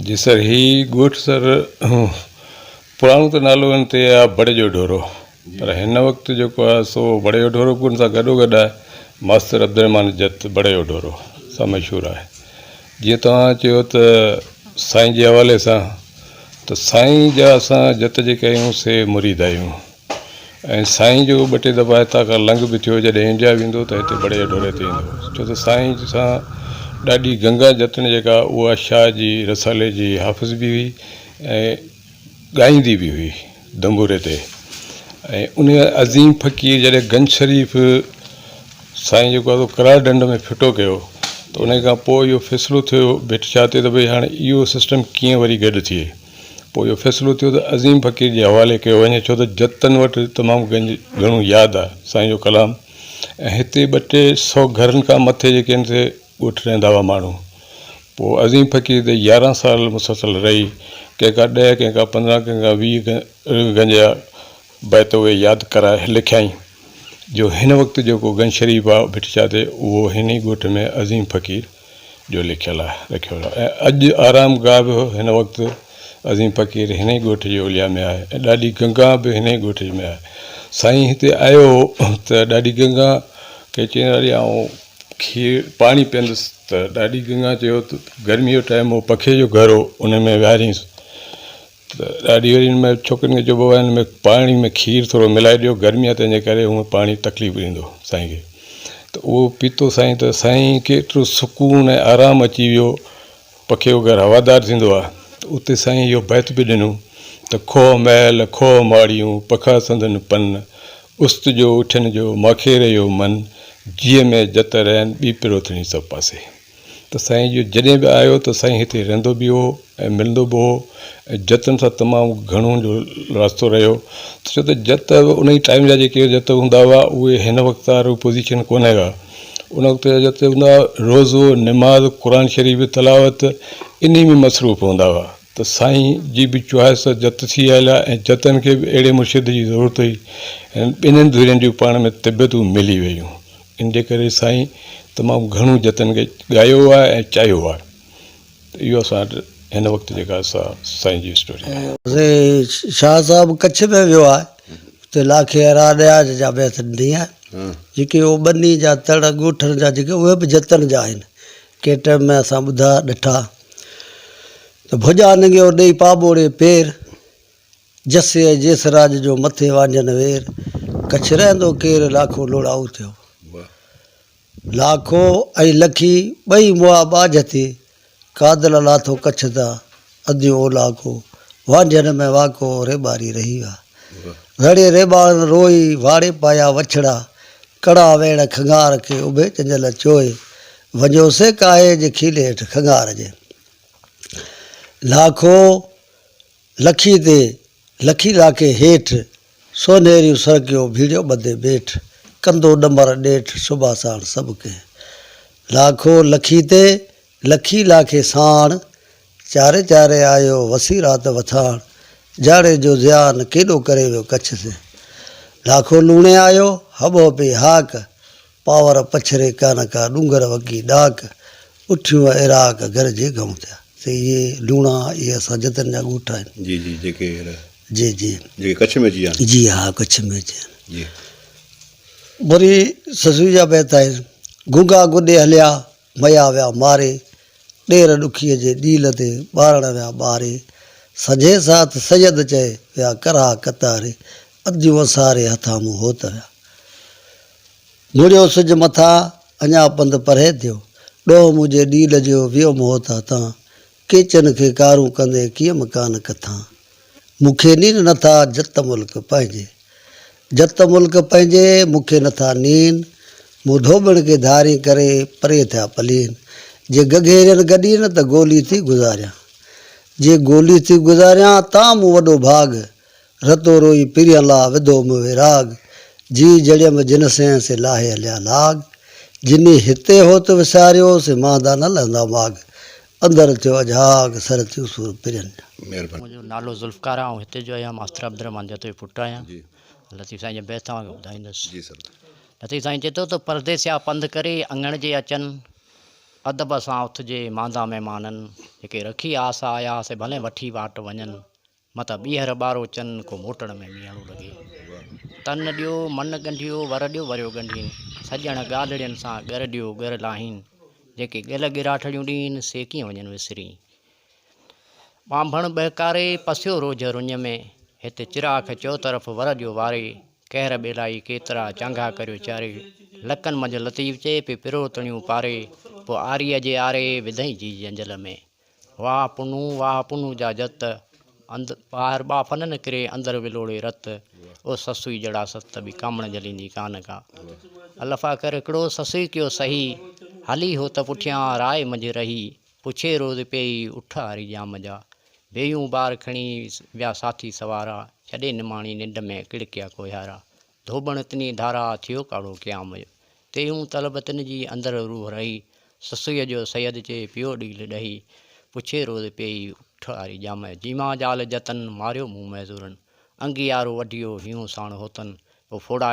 جي سر هي ڳوٺ سر پراڻو ته نالو ان تي آهي بڙ جو ڍورو پر هن وقت جيڪو آهي سو بڙ جو ڍورو به ان سان گڏو گڏ آهي ماستر عبدالرحمان جت بڙ جو ڍورو سان مشهور آهي جيئن توهان چيو ته سائين جي حوالي سان ته سائين جا اسان جت جيڪي آهيون سي مريد آهيون ۽ سائين جو ٻه ٽي دفعا هتان کان لنگهه به ٿيو جڏهن انڊيا ويندو ته هتي بڙي جي ڍوري تي ايندو هو ڇو ته سائين سان ڏاڏي گنگا جتڻ جيڪا اها شاهه جي رسالي جي حافظ به هئي ۽ ڳائيندي به هئي دنبوري تي ۽ ان عظيم فقير جڏهن گنج شريف سائين جيڪو آهي سو ڪراڙ ڍنڍ ۾ ڦٽو ڪيو ته ان کان پوء اهو فيصلو ٿيو ڀٽ شاهه تي ته ڀئي هاڻي اهو سسٽم ڪيئن وري گڏ ٿئي پوء اهو فيصلو ٿيو ته عظيم فقير جي حوالي ڪيو وڃي ڇو ته جتن وٽ تمام گهڻو ياد آهي سائين جو ڪلام ۽ هتي ٻه ٽي سئو گهرن کان مٿي جيڪي آهن سي ڳوٺ رهندا هئا ماڻهو. پوء عظيم فقير تي يارهن سال مسلسل رهي ڪنهن کان ڏهه ڪنهن کان پندرهن ڪنهن کان ويهه گنج جا بيت اهي ياد ڪرائي لکيائين جو هن وقت جيڪو گنج شريف آهي ڀٽ شاهه تي اهو هن ئي ڳوٺ ۾ عظيم فقير جو لکيل آهي رکيو ويو آهي ۽ اڄ آرام گاهه به هن وقت عظيم فقير هن ئي ڳوٺ جي اولياء ۾ آهي ۽ ڏاڏي گنگا به هن ئي ڳوٺ ۾ آهي. سائين هتي آيو هو ته ڏاڏي گنگا کي چيائين ڏاڏي آئون کير پاڻي پيئندس ته ڏاڏي گنگا چيو ته گرمي جو ٽائيم هو پکي جو گهر هو ان ۾ ويهارينس ته ڏاڏي وري ان ۾ ڇوڪرين کي چيو بابا هن ۾ پاڻي ۾ کير ٿورو ملائي ڏيو گرمي آهي تنهن جي ڪري هونء پاڻي تڪليف ڏيندو سائين کي ته اهو پيتو سائين ته سائين کي ايترو سڪون ۽ آرام اچي ويو پکي جو گهر هوادار ٿيندو آهي ته اتي سائين اهو بيت به ڏنو ته کوهه محل کوهه ماڙيون پکا سندن پن است جو اٺن جو ماکي رهيو من جيء ۾ جت رهن ٻي پروٿڻي سڀ پاسي. ته سائين جو جڏهن به آيو ته سائين هتي رهندو به هو ۽ ملندو به هو ۽ جتن سان تمام گهڻو جو واسطو رهيو ڇو ته جت ان ٽائيم جا جيڪي جت هوندا هئا اهي هن وقت وارو پوزيشن ڪونه هئا ان وقت جا جت هوندا هئا روزو نماز قرآن شريف جي تلاوت انهي ۾ مصروف هوندا هئا ته سائين جي به چوائس جت ٿي آيل آهي ۽ جتن کي به اهڙي مرشد جي ضرورت هئي ۽ ٻنهين ڌرين جون پاڻ ۾ طبيعتون ملي ويون ان جي ڪري سائين تمام گهڻو جتن کي ڳايو آهي ۽ چاهيو آهي ته اهو اسان وٽ هن وقت جيڪا سا سائين جي اسٽوري آهي. سائين شاهه صاحب ڪڇ ۾ ويو آهي اتي لاکي هرا ڏياچ جا بيت ڏني آهي جيڪي اهو ٻني جا تڙ ڳوٺن جا جيڪي اهي به جتن جا آهن ڪنهن ٽيم ۾ اسان ٻڌا ڏٺا ته ڀوڄا ننگيو ڏيئي پاٻوڙي پير جسي ۽ جيسراج جو مٿي وانجهن وير، ڪڇ رهندو ڪير، لاکو لوڙائو ٿيو. لاکو ۽ لکي ٻئي مئا ٻاجهه ٿي، قادل لاٿو ڪڇ تان، اديون اولاڪو، وانجهن ۾ واڪو، ريٻاري رهي ويا. رڙي ريٻارن روئي، واڙي پايا وڇڙا، ڪڙا ويڙ کنگهار کي، اڀي چنجل چوئي، وڃو سي ڪاهي جي کيلي هيٺ کنگهار جي. لاکو. لکي تي لکي لاکي هيٺ، سونهريون سرڪيو ڀيڙيو ٻڌي بيٺ، ڪندو ڏمر ڏيٺ صبح ساڻ سڀ ڪنهن. لاکو لکي تي لکي لاکي ساڻ، چاري چاري آيو وسي رات وٿاڻ، جاڙي جو زيان ڪيڏو ڪري ويو ڪڇ سين. لاکو لوڻي آيو هٻهه پئي هاڪ، پاور پڇري ڪانه ڪا ڏونگر وڳي ڏاڪ، اٺيون عراق گهر جي گئون ٿيا. سي اهي لوڻا اهي اسان جتن جا ڳوٺ آهن. جي جي جيڪي هينئر جي جي جيڪي ڪڇ ۾ اچي ويا آهن. جي ها ڪڇ ۾ اچي ويا آهن. جي. وري سسئي جا بيت آهن. گونگا گڏي هليا، ميا ويا ماري، ڏير ڏکيء جي ڏيل تي ٻارڻ ويا ٻاري، سجهي ساٿ سيد چئي، ويا ڪرها قطاري، اديون اساري هٿان مون هوت ويا. مڙيو سج مٿان، اڃا پنڌ پرهي ٿيو. ڏوهه منهنجي ڏيل جو، ويو موت هٿان. ڪيچن کي ڪارون ڪندي، ڪيم ڪانه ڪٿان. مون کي نين نٿا، جت ملڪ پنهنجي. جت ملڪ پنهنجي، مون کي نٿا نين. مون ڌوٻڻ کي ڌارين ڪري، پري ٿيا پلين. جي گگهيرين گڏين، ته گولي ٿي گذاريان. جي گولي ٿي گذاريان، تان مون وڏو ڀاڳ. رتو روئي پرين لا وڌو م ويراڳ، جي جڙيم جن سين سي لاهي هليا لاڳ، جني هتي هوت وساريو سي ماندا نه لهندا ماڳ، اندر ٿيو اجهاڳ سر ٿيون سور پرين جا. مهرباني. منهنجو نالو ذوالفقار آهي آئون هتي جو آهيان ماستر عبدالرحمان جتوئي پٽ آهيان لطيف سائين جا بيت توهان کي ٻڌائيندس لطيف سائين چئي ٿو ته پرديسيا پنڌ ڪري اڱڻ جي اچن. ادب سان اٿجي ماندا مهمانن، جيڪي رکي آس آيا سي ڀلين وٺي واٽ وڃن، متان ٻيهر ٻاروچن ڪو موٽڻ ۾ مينهڙو لڳي. تن ڏيو من ڳنڍيو ور ڏيو وريو ڳنڍين، سڄڻ ڳالهڙين سان ڳر ڏيو ڳر لاهين، جيڪي ڳل ڳراٺڙيون ڏين سي ڪيئن وڃن وسري. ٻانڀڻ ٻهڪاري پسيو روجهه رڃ ۾، هت چراخ چؤطرف ور ڏيو واري، قهر ٻيلائي ڪيترا چانگها ڪريو چاري، لڪن منجهه لطيف چئي پي پرو تڻيون پاري، پوء آريء جي آري وڌئين جي جنجل ۾. واهه پنهون واهه پنهون جا جت، اند ٻاهر ٻاڦ نه نڪري اندر ولوڙي رت، او سسئي جهڙا ست به ڪامڻ جهليندي ڪانه ڪا. الفا ڪر هڪڙو سسئي ڪيو سهي، هلي هوت پٺيان راء منجهه رهي، پڇي روز پيئي اٺ آري ڄام جا. بيهيون بار کڻي ويا ساٿي سوارا، ڇڏي نماڻي ننڊ ۾ ڪڙڪيا ڪوهيارا. ڌوٻڻ تني ڌارا، ٿيو ڪاڙهو قيام جو. تيهون طلب تن جي اندر روح رهي، سسئيء جو سيد چئي پيو ڏيل ڏهي. پڇي روز پيئي اٺ آري ڄام جا. جيما جال جتن، ماريو مون معذورن. انگيارو وڍيو، هيون ساڻ هوتن. پوء ڦوڙائي.